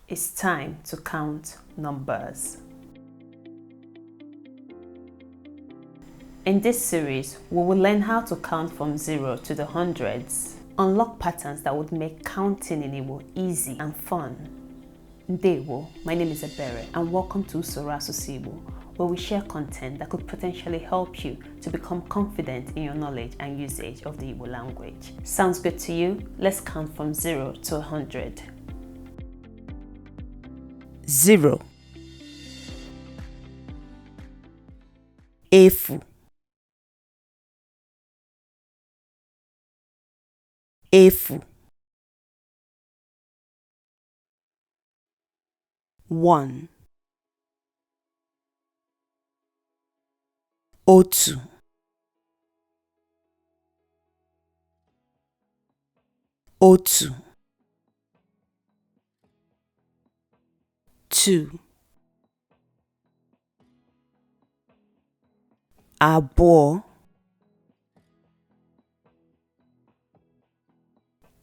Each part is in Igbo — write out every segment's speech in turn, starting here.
It's time to count numbers. In this series, we will learn how to count from 0 to the hundreds, unlock patterns that would make counting in Igbo easy and fun. Ndewo, my name is Ebere and welcome to Usoro Asụsụ Igbo, where we share content that could potentially help you to become confident in your knowledge and usage of the Igbo language. Sounds good to you? Let's count from 0 to 100. 0, efu, efu, 1, otu, otu, 2, abụọ,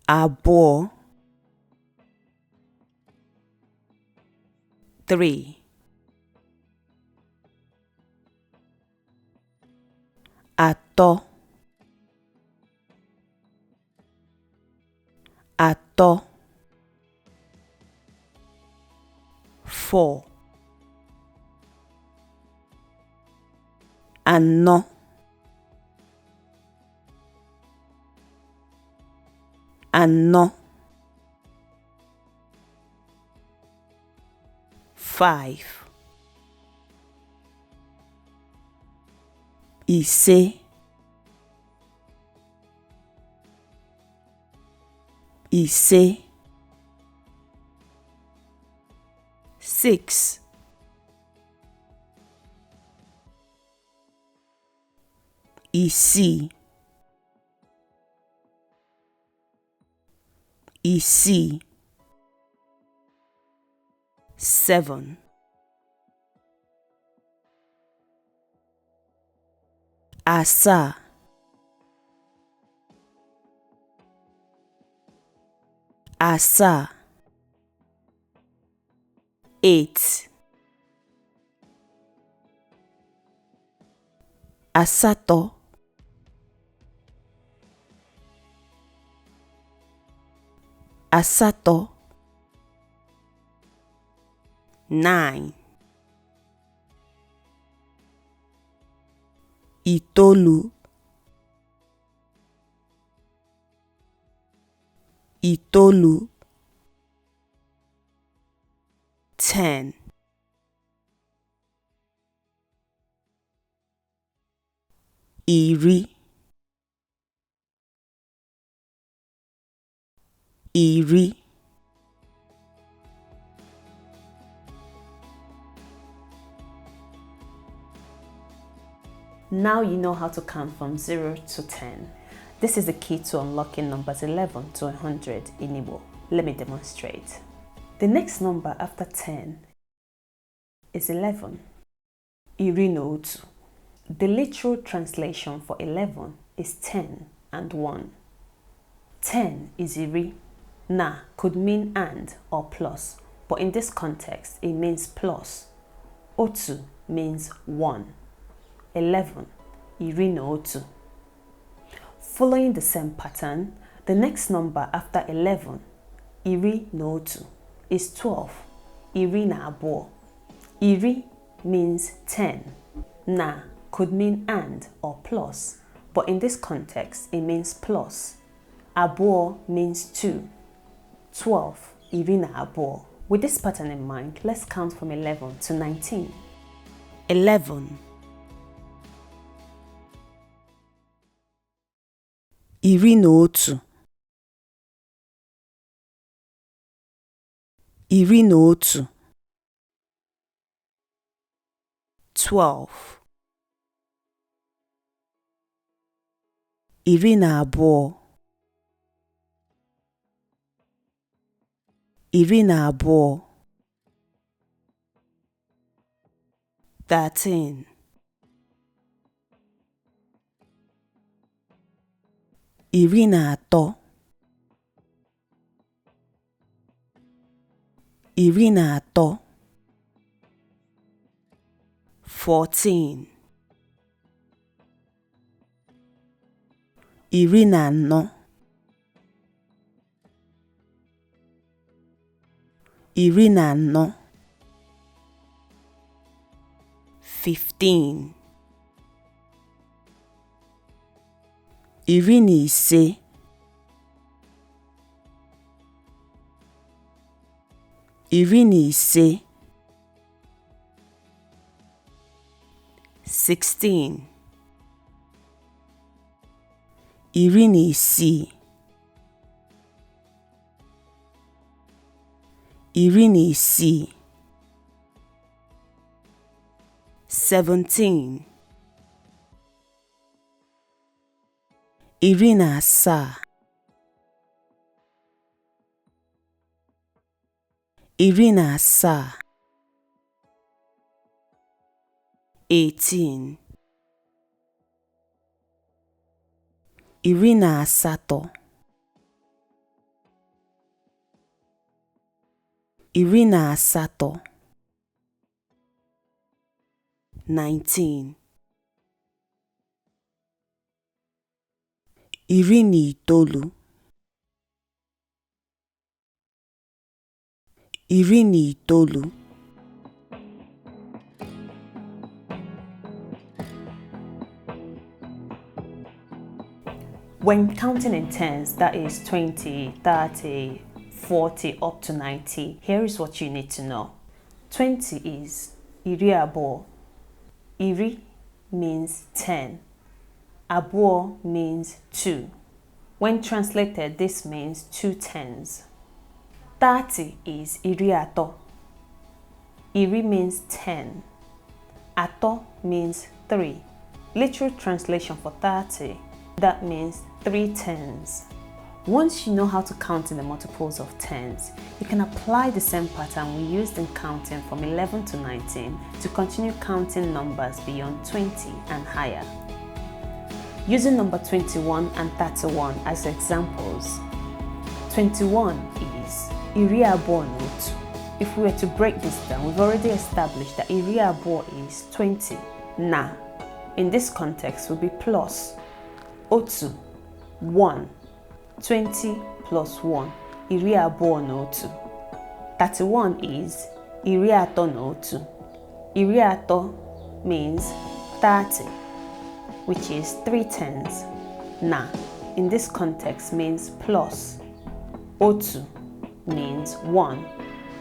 abụọ, 3, atọ, atọ, 4, anọ, anọ, 5, ise, ise, 6, isii, isii, 7, asaa, asaa, 8, asatọ, asatọ, 9, itoolu, itoolu, 10, iri, iri. Now you know how to count from 0 to 10. This is the key to unlocking numbers 11 to 100 in Igbo. Let me demonstrate. The next number after 10 is 11. Iri na otu. The literal translation for 11 is 10 and 1. 10 is iri. Na could mean and or plus, but in this context it means plus. Otu means 1. 11, iri na otu. Following the same pattern, the next number after 11, iri na otu, is 12, iri na abụọ. Iri means 10. Na could mean and or plus, but in this context it means plus. Abụọ means 2. 12, iri na abụọ. With this pattern in mind, let's count from 11 to 19. 11, iri na otu, iri na otu, 12, iri na abụọ, iri na abụọ, 13, iri na atọ, 13, 14, 14, 14, 15, 15, 15, 16, 16, 16, 17, 17, 17, 18, 18, 18, 19, 19, 19. When counting in tens, that is 20, 30, 40, up to 90, here is what you need to know. 20 is iri abụọ. Iri means 10. Abụọ means 2. When translated, this means 2 tens. 30 is iri atọ. Iri means 10. Atọ means 3. Literal translation for 30, that means 3 tens. Once you know how to count in the multiples of tens, you can apply the same pattern we used in counting from 11 to 19 to continue counting numbers beyond 20 and higher. Using number 21 and 31 as examples, 21 is iri abụọ na otu. If we were to break this down, we've already established that iri abụọ is 20. Na, in this context, will be plus otu, 1. 20 plus 1, iri abụọ na otu. 31 is iri atọ na otu. Iri atọ means 30, which is 3 tens. Na, in this context, means plus. Otu means 1.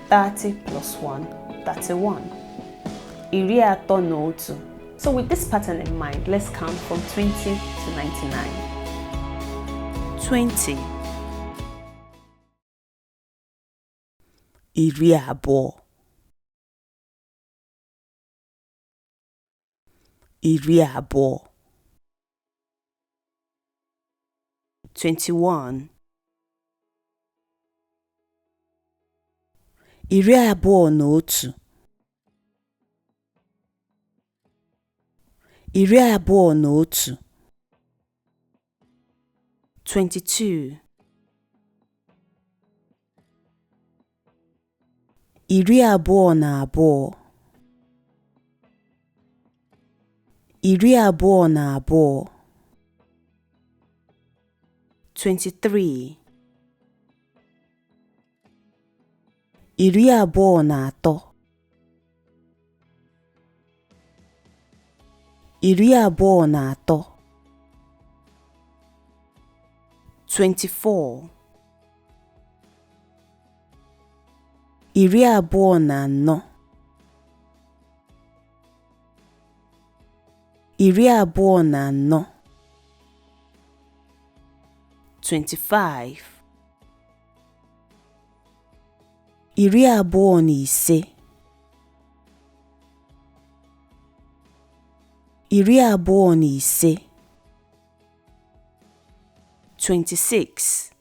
30 plus 1, 31. Iri atọ na otu. So with this pattern in mind, let's count from 20 to 99. 20, 20, 20, 21, 21, 21, 22, 22, 22, 23, 23, 23, 24, 24, 24, 25, 25, 25, 26, 26,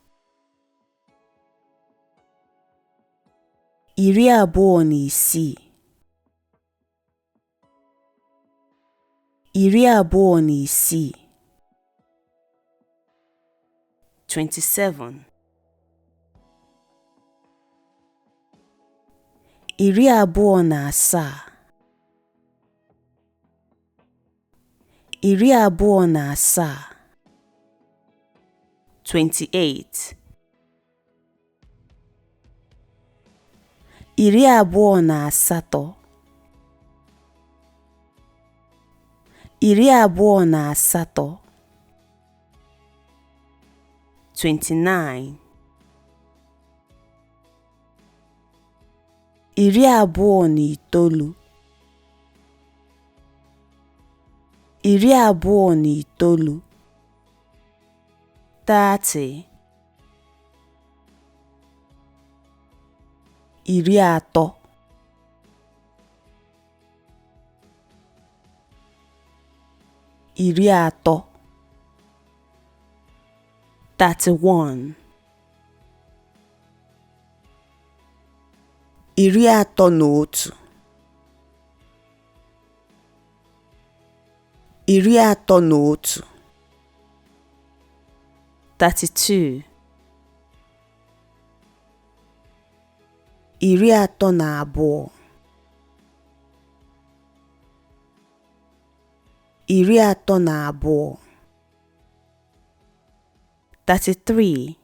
26, 27, 27, 27, 28, 28, 28, 29, 29, 29, 30, 30, 30, 31, 31, 31, 32, 32, 32, 33, 33, 33,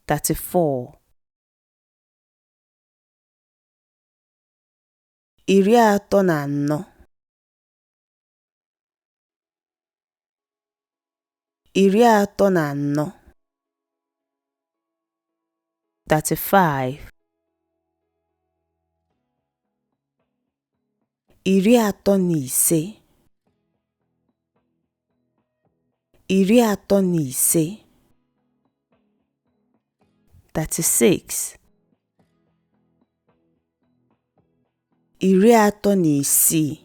34, 34, 34, 35, 35, 35, 36, 36, 36,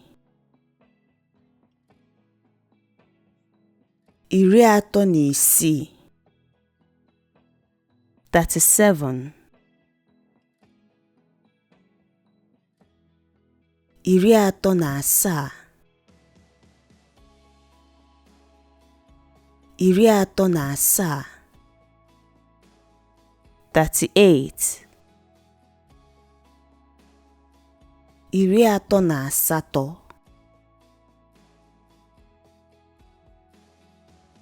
37, 37, 37, 38, 38,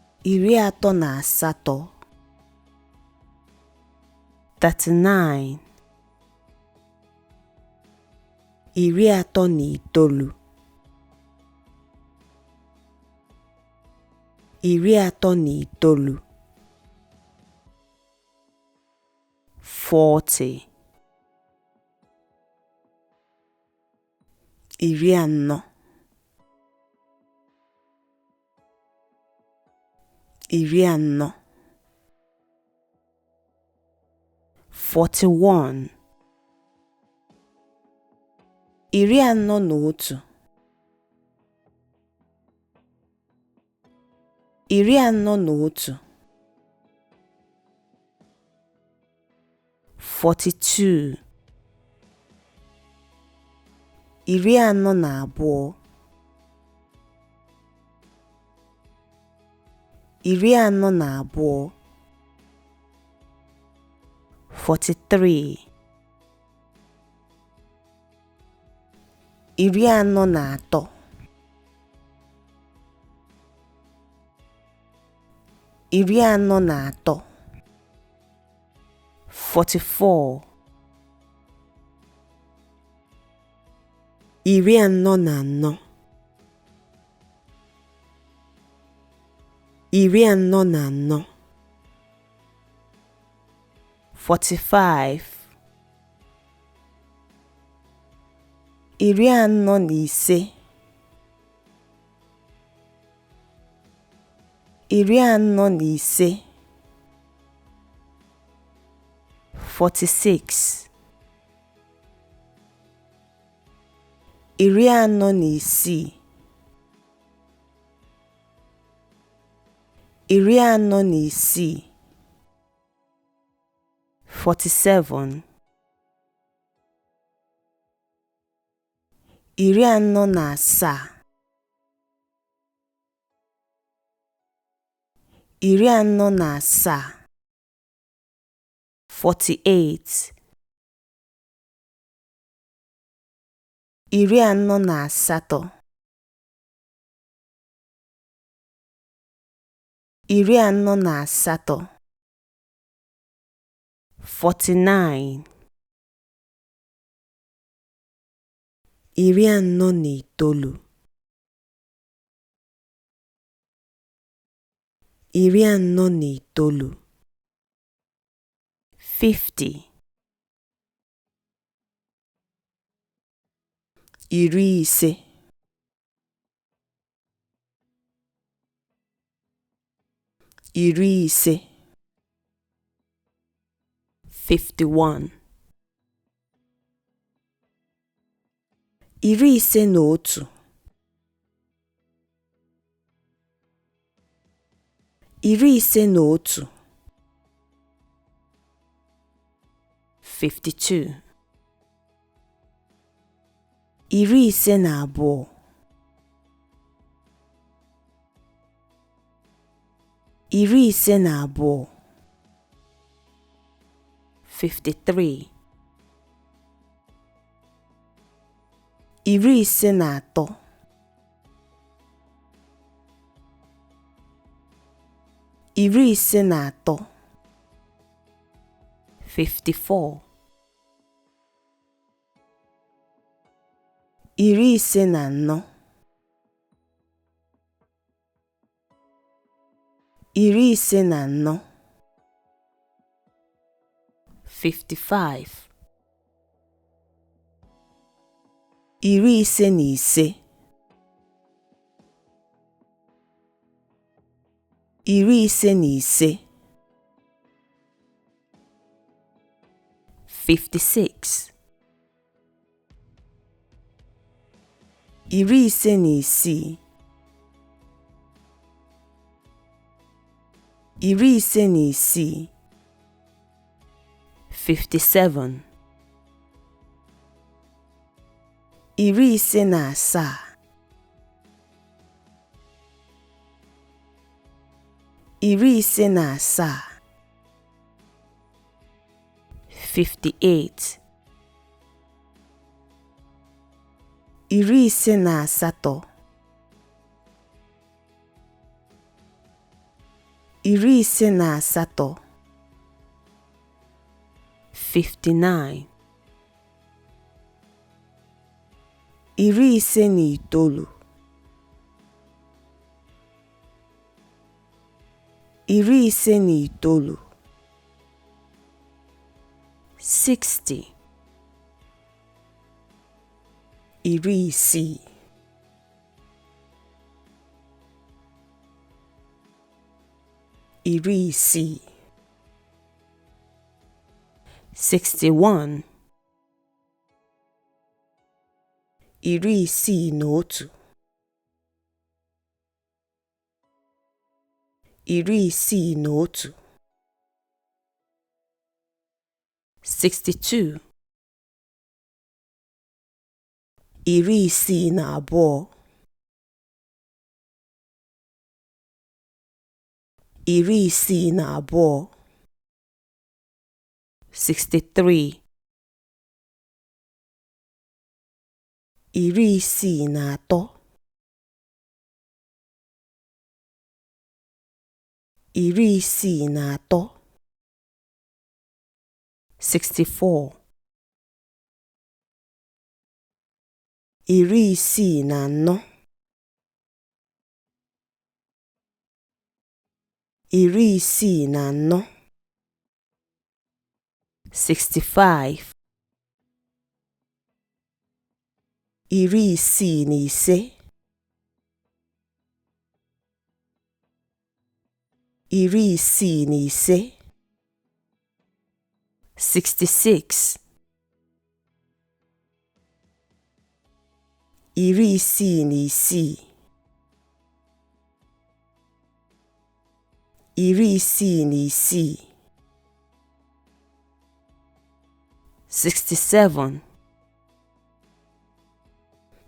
38, 39, 39, 39, 40, 40, 40, 41, 41, 41, 42, 42, 42, 43, 43, 43, 44, 44, 44, 45, 45, 45, 46, 46, 46, 47, 47. 47. 48. 48. 48. 49. 49. 49. 50. 50. 50. 51. 51. 51. 52. 52. 52. 53. 53. 53. 54. 54. 54. 55. 55. 55. 56. 56. 56. 57. 57. 57. 58. 58. 58. 59. 59. 59. 60. 60. 60. 61. 61. 61. 62. 62. 62. 63. 63. 63. 64. 64. 64. 65. 65. 65. 66. 66. 66. 67.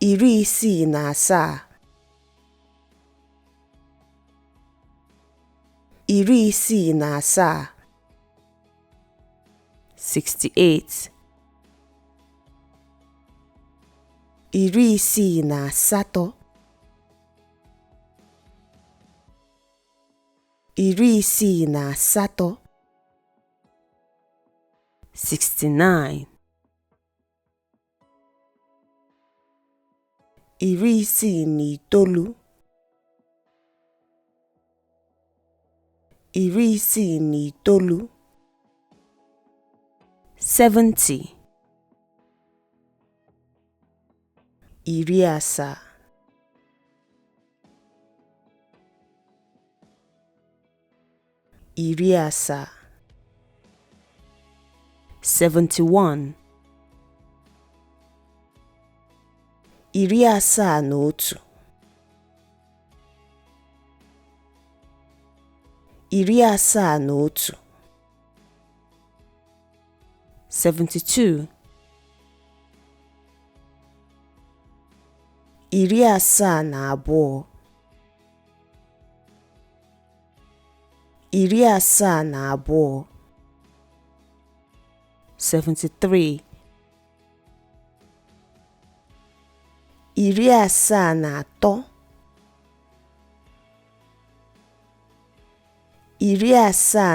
67, 67, 68, 68, 68, 69, 69, 69, 70, 70, 70, 71, 71, 71, 72, 72, 72, 73, 73, 73,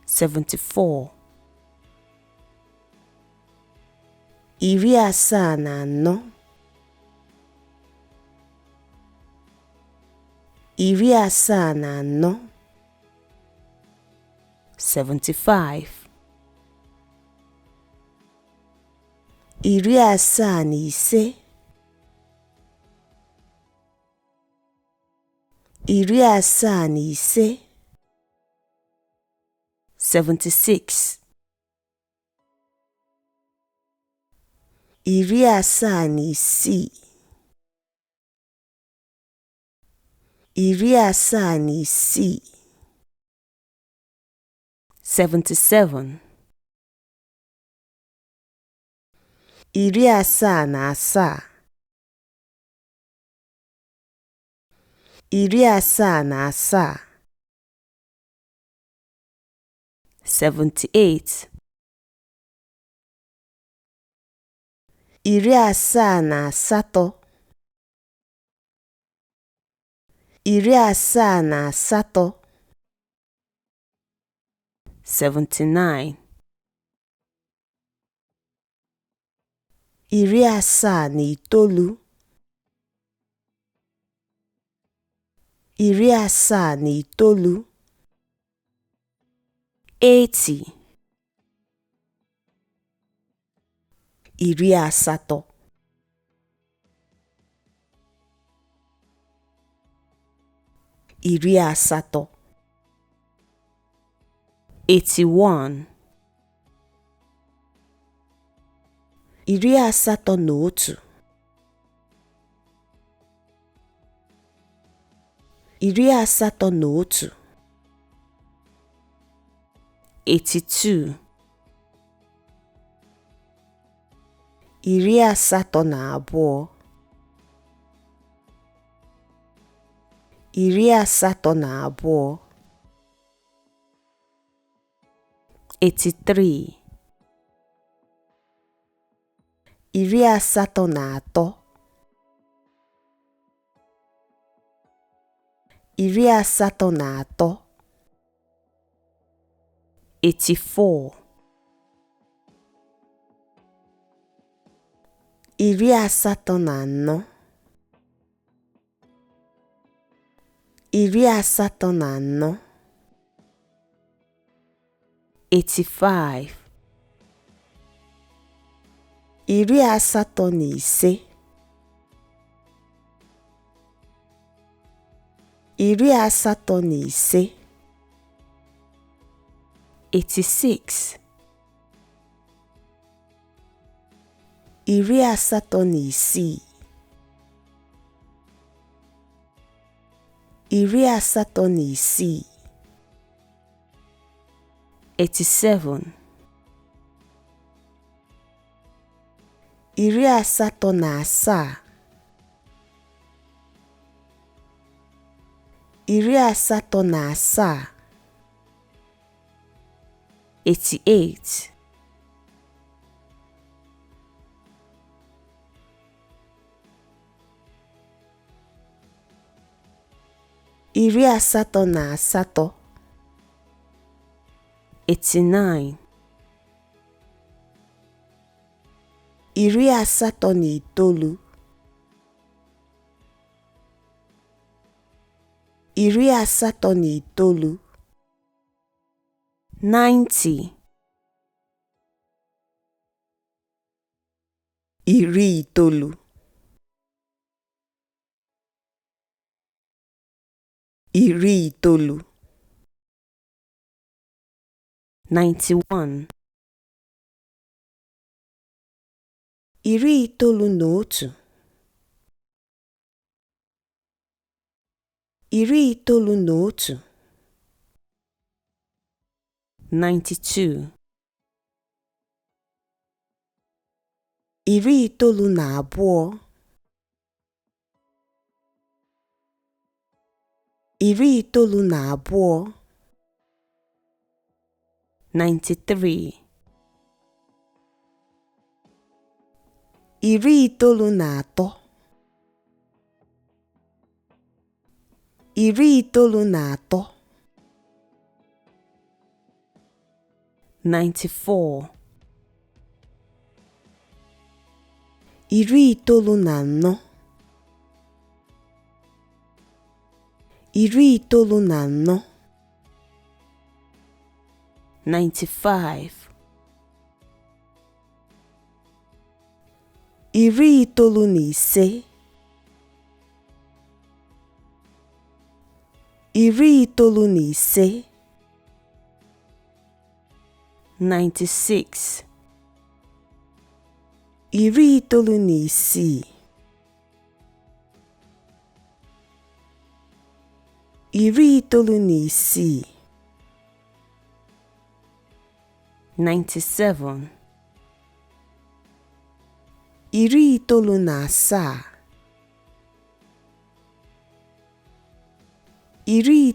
74, 74, 74, 75, 75, 75, 76, 76, 76, 77, 77, 77, 78, 78, 78, 79, 79, 79, 80, 80, 80, 81, 81, 81, 82, 82, 82, 83, 83, 83, 84, 84, 84, 85, 85, 85, 86, 86, 86, 87, 87, 87, 88, 88, 89, 89, 89, 90, 90, 90, 91, 91, 91, 92, 92, 92, 93, 93, 93, 94, 94, 94, 95, 95, 95, 96, 96, 96, 97, 97, 97, 98,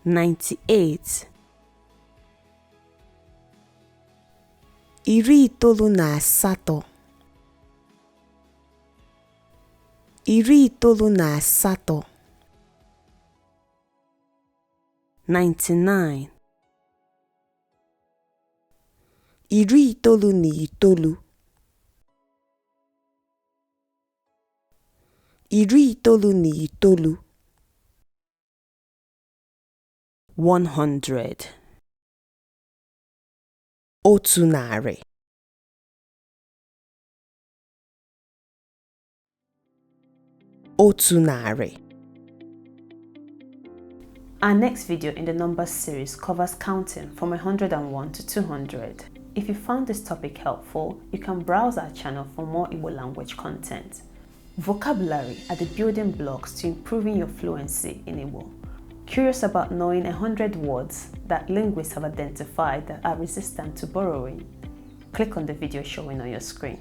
98, 98, 99, 99, 99, 100. 100. 100. Our next video in the numbers series covers counting from 101 to 200. If you found this topic helpful, you can browse our channel for more Igbo language content. Vocabulary are the building blocks to improving your fluency in Igbo. Curious about knowing 100 words that linguists have identified that are resistant to borrowing? Click on the video showing on your screen.